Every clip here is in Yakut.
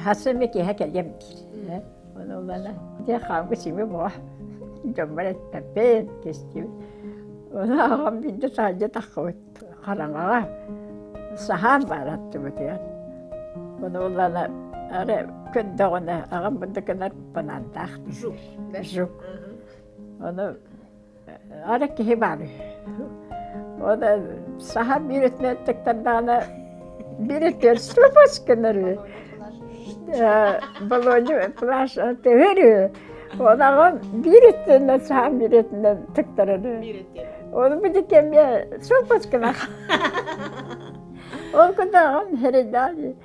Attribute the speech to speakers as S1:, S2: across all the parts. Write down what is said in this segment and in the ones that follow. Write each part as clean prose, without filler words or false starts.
S1: Хасым киһи кэлиэм диир. Ону ылана дьэ хааммы сими буо. Дьоммор эппэппин, кистибит. Ону аҕам биирдэ таһырдьа таххыбыт хараҥаҕа саһаан баар аттыбытыгар. Ону ылана ары көрдөҕүнэ аҕам бырдыкынар банаандаах.
S2: Жук.
S1: Жук. Ону ары киһи баар үһү. Ону саһаан биир өттүнэн тыктардаҕына биир өттүгэр супус гынар үһү. Болуонньу плащ төһөр үһү. Ону аҕам биир өттүнэн саһаан биир өттүнэн тыктарар үһү. Ону бу кэмҥэ супус гына Ол курдук аҕам эрэйдээх дии.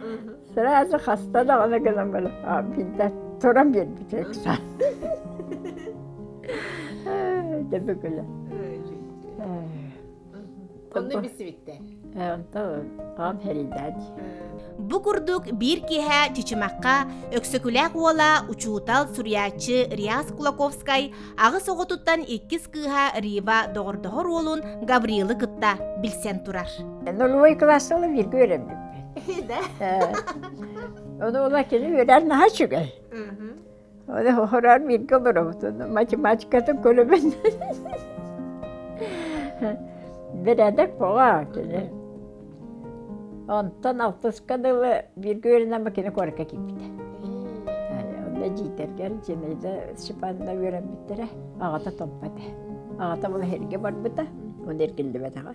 S1: Сразу хаста даҕаны гынан баран биирдэ туран биэрбитэ ыксаан. Дьэ бүгүлэ.
S2: Онно билсибиттэр.
S1: Онто аҕам эрэйдээх дии.
S3: Бу курдук биир киэһэ Чычымахха Өксөкүлээх уола, учуутал, суруйааччы Риас Кулаковскай аҕыс оҕотуттан иккис кыыһа Рива доҕордоһор уолун Гаврилы кытта билсэн турар.
S1: Нулевой класс ыла бииргэ үөрэммиппит.
S2: Да?
S1: Ону ула кини үөрэр наһаа үчүгэй. Ону хороор бииргэ олоробут. Математикатын көрөбүн. Бэрээдэк буола кини. Онтон алтыска дылы бииргэ үөрэнэн кини куоракка киирбитэ. Онно дьиитэргэр Зинаида Степановна үөрэммиттэрэ. Аҕата томпо этэ. Аҕата була эргэ барбыта, оны эргиллибэтэҕэ.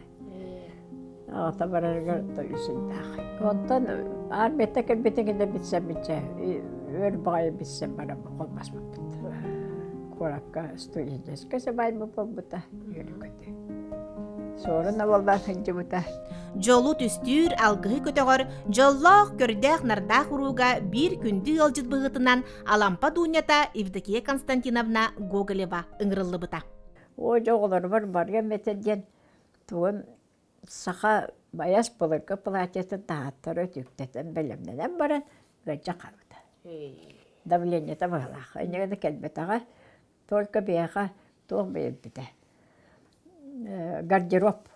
S1: Аҕата барарыгар үс ыйдаах. Онтон армията кэлбитин кэннэ билсэммитчэ өр баҕайы билсэн баран холбоспуппут. Куоракка студенческай сыбаайба буолбута үөрэ-көтө. Суорун абаллаах сылдьыбыта.
S3: Дьолу түстүүр, алгыһы көтөҕөр, дьоллоох, көрдөөх-нардаах урууга биир күндү ыалдьыт быһыытынан Алампа Дуунньата Евдокия Константиновна Гоголева ыҥырыллыбыта.
S1: Оо, дьэ оҕолорбор барыам этэ диэн тугун саха байас былыргы платьетын таһааттара өтүктэтэн бэлэмнэнэн баран ыалдьа хаалбыта. Давлениета быһалаах. Инньэ гына кэлбэтэҕэ. Только биһиэхэ туох биэрбитэ гардероб.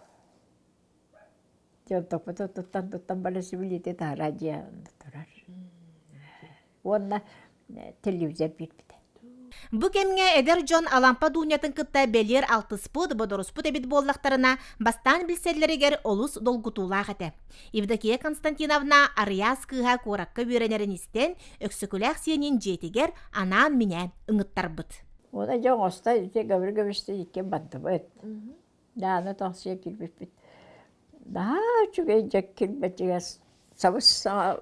S1: Дьонтоппутун туттан туттан бары сибилиити таһара дьиэ турар. Уонна телевизор биэрбитэ.
S3: Бу кэмҥэ эдэр дьон Алампа Дуунньатын кытта бэлиэр алтыспыт, бодоруспут эбит буоллахтарына, бастаан билсэллэригэр олус долгутуулаах этэ. Евдокия Константиновна Арыйаас кыыһа куоракка үөрэнэрин истэн, Өксөкүлээх сиэнин дьиэтигэр анаан-минээн ыҥыттарбыт.
S1: Уонна дьэ оҥосто ити Гаврил Гавриловичтыын иккиэн бардыбыт. Даана тоҥсуйа киирбиппит. Наһаа үчүгэй дьэ кирбэтигэр сабыс-саҥа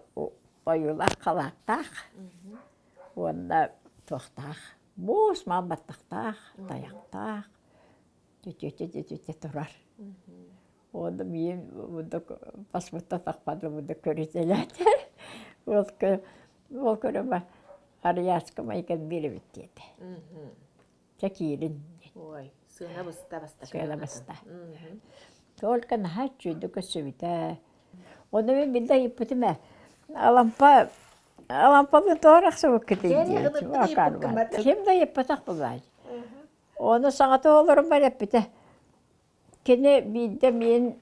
S1: ойуулаах халааттаах уонна туохтаах муус маҥан баттахтаах, тайахтаах түтүтэ-түтүтэ турар. Уонна миин мундук баспытта тахпады мундук көрүтэлээтэ. Ол ол көрөмө Арыйааска майган биэрэбит диэтэ. Чэ киирин.
S2: Ой, сыана быста бастакы.
S1: Сыана быста. Только наһаа үчүгэйдик көрсүбүтэ. Ону мин биллэ ыйыппытым ээ. Алампа Алампаны тоҕо арахсыбыккытый диэччи. Ким да ыйыппатах булаай. Ону саҥата олорон эппитэ. Кини биирдэ миин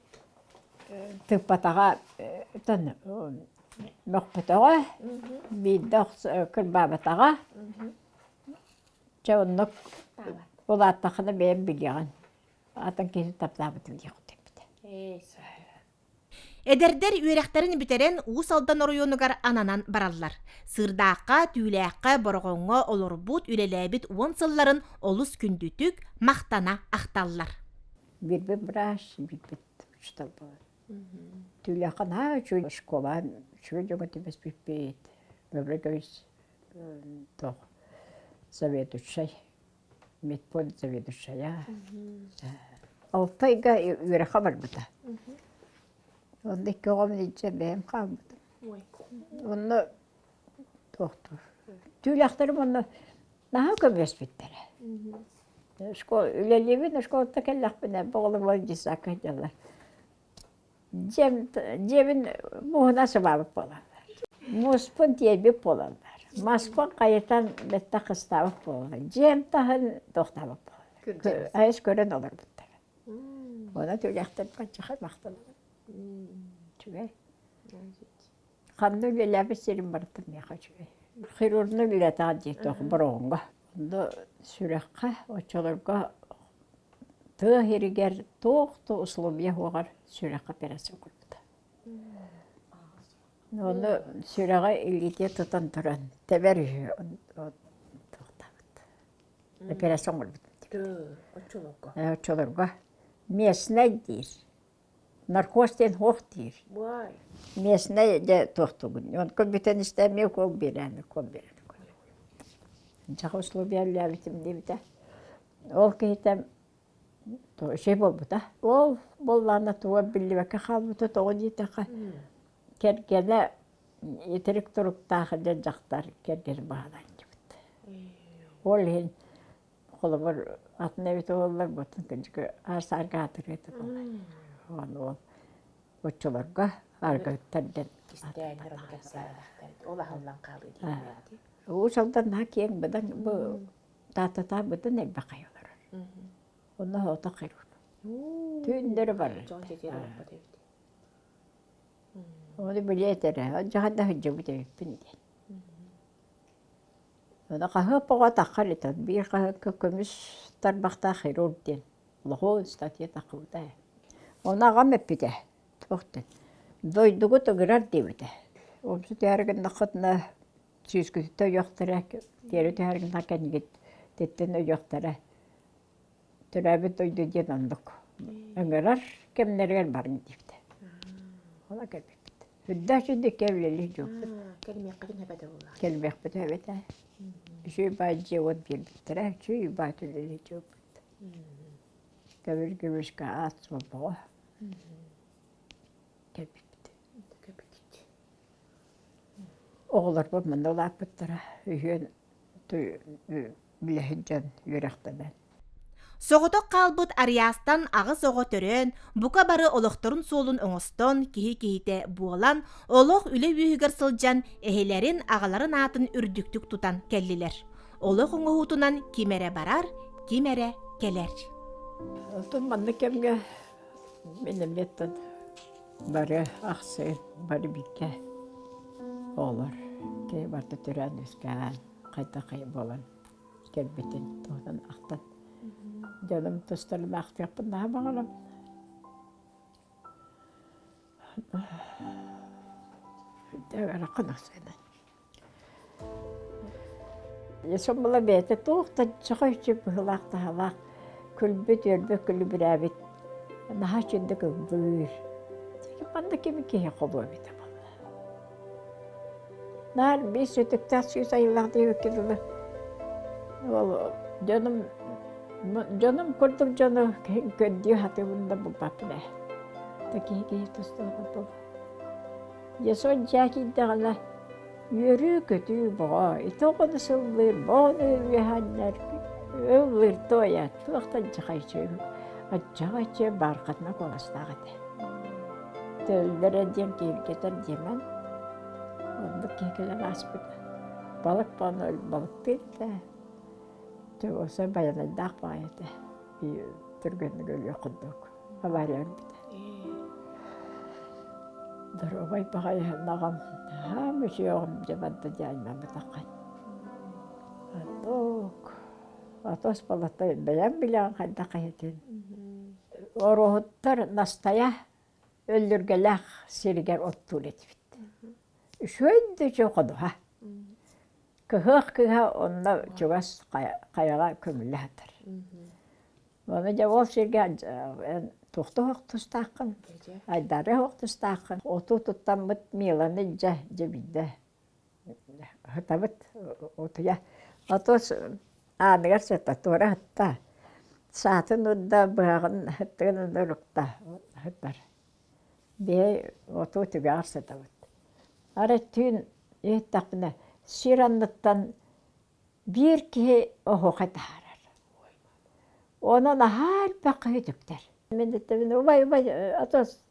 S1: тыыппатаҕа мөхпөтөҕө, биирдэ кырбаабатаҕа. Чэ оннук улааттаххына бэйэм билиэҕин. Атын киһи таптаабытым диэх эппитэ.
S3: Эдэрдэр үөрэхтэрин бүтэрэн Уус Алдан оройуонугар ананан бараллар. Сыырдаахха, Түүлээххэ, Бороҕоҥҥо олорбут, үлэлээбит уон сылларын олус күндүтүк, махтана ахталлар.
S1: Биирбит врач, биирбит учуутал буолар. Түүлээххэ наһаа үчүгэй школа, үчүгэй дьоҥҥо түбэспиппит. Гаврилович туох заведующай медпункт заведующайа. Алта ыйга үөрэххэ барбыта. Онно икки оҕом илдьэ бэйэм хаалбытым. Онно туохтуур. Түүлээхтэрим онно наһаа көмөлөспүттэрэ. Школа үлэлиибин, школаттан кэллэхпинэ оҕолорбор детсадка сылдьаллар. Дьиэм, дьиэбин мууһунан сыбаабыт буолаллар. Мууспун тиэйбит буолаллар. Маспын хайытан бэттэх кыстаабыт буолаллар. Дьиэм таһын туохтаабыт буолаллар. Айыс көрөн олорбуттар. Онон түүлээхтэр баччаха махтанабын. Үчүгэй. Ханна үлэлээбит сирим барыта миэхэ үчүгэй. Хирургна үлэлээтэҕэ диэтэх Бороҕоҥҥо. Онно сүрэххэ оччолорго тыа сиригэр туох да условия суоҕар сүрэххэ операция оҥорбута. Ону сүрэҕи илиитигэр тутан туран тэбэр үһү туохтаабыт. Операция оҥорбут.
S2: Оччолорго.
S1: Оччолорго. Местнай диир. Наркоз диэн суох диир. Местнай дьэ туохтугун. Онтон бүтэн истэ эмиэ укол биэрэн, укол биэрэн. Дьаха условия үлэлээбитим диэбитэ. Ол киһитэ үчүгэй буолбута. Ол буоллаҕына туга биллибэккэ хаалбыта тоҕо диэтэххэ кэргэнэ итирик туруктаах эдэр дьахтар кэргэнэ баһылаан дьыбыт. Ол иһин Холобур, атын эбит буоллар, бутун кырдьык аар-саарга аатырыа этэ буоллар. Ону ол оччолорго аргыттар диэн
S2: Кистээннэр ону кэпсээбэтэхтэр. Ол аһыллан хаалыы диэн.
S1: Уус Алдан наһаа киэҥ быдан бу таататаа быдан элбэх хайа олорор. Онно ото хирург. Түүннэри барар.
S2: Дьон ситиэр олорбот эбит.
S1: Ону билиэ этэрэ, дьаһан да сылдьыбыт эбиппин диэн. Ону хаһыат оҕо таххар этэн, биир хаһыакка көмүс тарбахтаах хирург диэн улахан статья таххыбыта ээ. Ону аҕам эппитэ, туох диэн, дойдугут ыгырар диэбитэ. Умсу түһэр гыннаххытына сүүскүтүттэн өйүөхтэрэ, тиэрэ түһэр гыннах кэннигит титтэн өйүөхтэрэ. Төрөөбүт дойду диэн оннук ыҥырар кэмнэригэр барыҥ диэбитэ. Ола кэлбиппит. Үрдээх үрдүккэ үлэлии дьуоппут.
S2: Кэлмиэххитин эбэтэ буолла.
S1: Кэлбиэхпит эбэтэ. Үчүгэй баай дьиэ уот биэрбиттэрэ. Үчүгэй баай үлэлии дьуоппут. Көбүр көбүскэ аат суолбаҕа кэлбиппит.
S2: Кэлбиккит.
S1: Оҕолорбут манна улааппыттара. Үһүөн үлэһит дьон үөрэхтэнэн.
S3: Соҕотох хаалбыт Ариастан аҕыс оҕо төрөөн, бука бары олохторун суолун оҥостон, киһи киһитэ буолан, олох үлэ үөһүгэр сылдьан, эһэлэрин, аҕаларын аатын үрдүктүк тутан кэллилэр. Олох оҥоһуутунан ким эрэ барар, ким эрэ кэлэр.
S1: Оттон маннык кэмҥэ мин эмиэттэн бары ахсын бары бииргэ оҕолор киһи барыта төрөөн үөскээн хайдах буолан кэлбитин туһунан ахтан дьонум тустарын ахтыахпын наһаа баҕарабын. Ыарахан ахсыанан. Соммула бэйэтэ туох да чохойчу быһыылаах-таһаалаах күлбүт-үөрбүт күлүбүрээбит наһаа үчүгдүк ыллыыр. Манна кими киһи холуо эбитэ буолла. Наар биир сүтүктээх сүүс айылаах диэбиккэ дылы ол дьонум дьонум курдук дьону көрдүү сатыыбын да булбаппын ээ. Да киһи киһи тустуута буолла. Ясон дьээ киирдэҕинэ үөрүү-көтүү боҕо, ити оҕону сыллыыр, боҕону үөһээннэр ыллыыр туойа, туох да алдьархай аччаҕа үчүгэй баархатына куоластаах этэ. Төллөрө диэн киһиргэтэр диэмэн, оннук киһи кэлэн ааспыта. Балык боҕону балыктыыр этэ, Чугуса байанайдаах баҕайы этэ, түргэнник өлүөх курдук авария өлбүтэ. Доруобай баҕайы аҕам хаам үчүөҕүм дьэ барда дьэ аймаммытаххай. Оннук Атос балата бэйэм билэҕин хайдах киһитин. Оруоһуттар Настайа өллүргэлээх сиригэр оттуур этибит. Үчүгэй да үчүгэй ходуһа. Кыһыах кыыһа онно чугас хайаҕа көмүллэ сытар. Ону дьэ ол сиргэ эн туохта оһох тустааххын, айдары оһох тустааххын. Оту туттаммыт Миланы дьэ дьэ биирдэ сытабыт утуйа. Оту ааныгар сытта, туора сытта. Саатын урда, быһаҕын сыттыгын урукта сытар. Биһи оту түгэҕэр сытабыт. Арай түүн иһиттэхпинэ сир анныттан биир киһи оһуохай таһаарар. Онон аһаа элбэх киһи үтүктэр. Мин эттэбин, убай, убай, атас,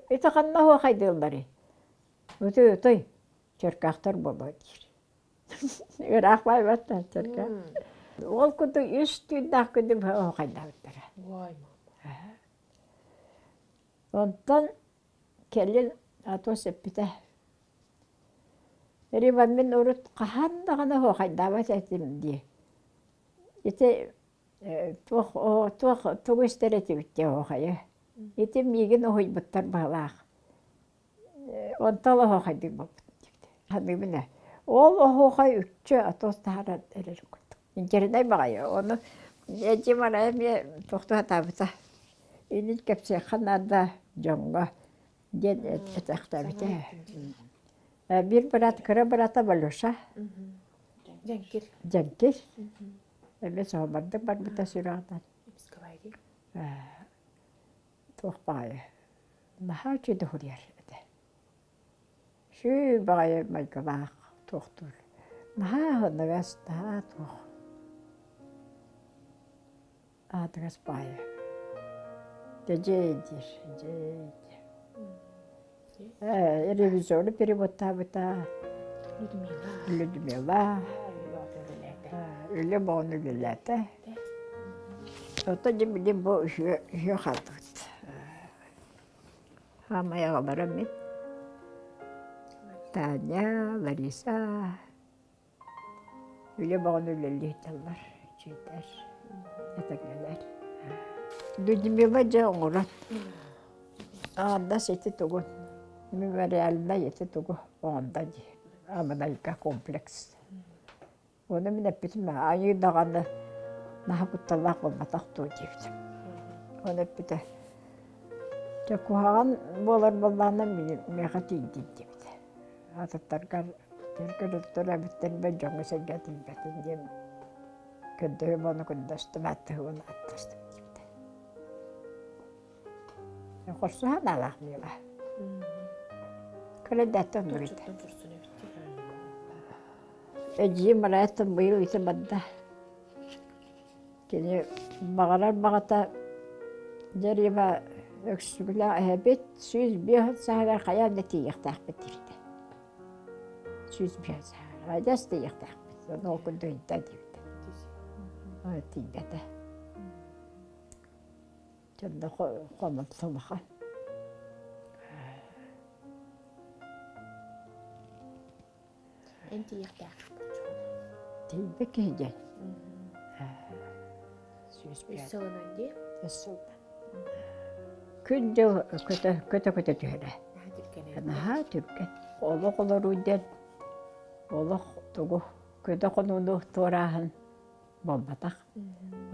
S1: ити ханна оһуохайдыылларый? Утуй, утуй, чөркөөхтөр буолуо диир. Ыраах баайбаттар чөркөөх. Ол курдук үс түүннээх күнү быһа оһуохайдаабыттара. Онтон кэлин Атос эппитэ. Рима мин урут хаһан даҕаны оһуохайдаабат этим дии. Ити туох туох тугу истэр этибит дии оһуохайы. Ити миигин уһуйбуттар быһалаах. Онтон оһуохайдык буолбут диэбит. Саныыбын ээ. Ол оһуохай үкчү атос таһааран эрэр курдук. Интэринэй баҕайы. Ону эдьиим арай эмиэ туохтуу сатаабыта. Иннин кэпсиэххэ наада дьоҥҥо диэн этэхтээбитэ. Биир быраат, кыра быраата Валюша.
S2: Дьэҥкир.
S1: Дьэҥкир. Эмиэ соһумардык барбыта сүрэҕинэн. Туох баҕайы наһаа үчүгэй суруйар этэ. Үчүгэй баҕайы майгылаах туохтуур. Наһаа аһыныгас, наһаа туох аатыгас баҕайы. Дьэдьэй диир, дьэдьэй диир. Ээ, ревизору переводтаабыта
S2: Людмила.
S1: Людмила. Үлэ боҕону үлэлээтэ. Оттон дьэ билигин бу үһүө үһүө хаалбыт. Хаамай аҕалара мин. Таня, Лариса. Үлэ боҕону үлэлии сылдьаллар, үчүгэйдэр, этэҥҥэлэр. Людмила дьэ оҥорон. Аҥардас ити тугун, мемориальнай ити тугу оҥордо дии, Аманайга комплекс. Ону мин эппитим айыы даҕаны наһаа кутталлаах буолбатах дуо диэбитим. Ону эппитэ, дьэ куһаҕан буолар буоллаҕына миэхэ тиийдин диэбитэ. Атыттаргар төрөппүттэрбэр дьоҥҥо-сэргэ тиийбэтин диэн көрдөһүм ону көрдөстүм, ааттаһыбын ааттастым диэбитэ. Хорсу санаалаах Мила. Кэлэдээттэн оннук этэ. Эдьиийим Мараятын быйыл ити барда. Кини баҕарар баҕата Дьэриэбэ Өксүгүлээх эһэбит 105 сааһыгар хайаан да тиийиэхтээхпит диэбитэ. 105 сааһыгар адьас тиийиэхтээхпит. Ону ол курдук ыйда диэбитэ. Тиийбэтэ. Дьонно хомолто улахан.
S2: Эн тиийиэхтээх.
S1: Тиийбэт киһи диэн.
S2: Үс сылынан дии.
S1: Үс сылынан. Күн-дьыл көтө көтө түһэрэ. Наһаа түргэн. Олох олоруу диэн олох тугу көтө хонууну туорааһын буолбатах.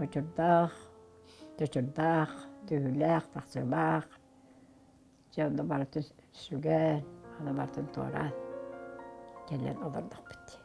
S1: Очурдаах, чочурдаах, түһүүлээх, тахсыылаах. Дьэ онно барытын сүгэн, аны барытын туораан кэлэн олордохпут дии.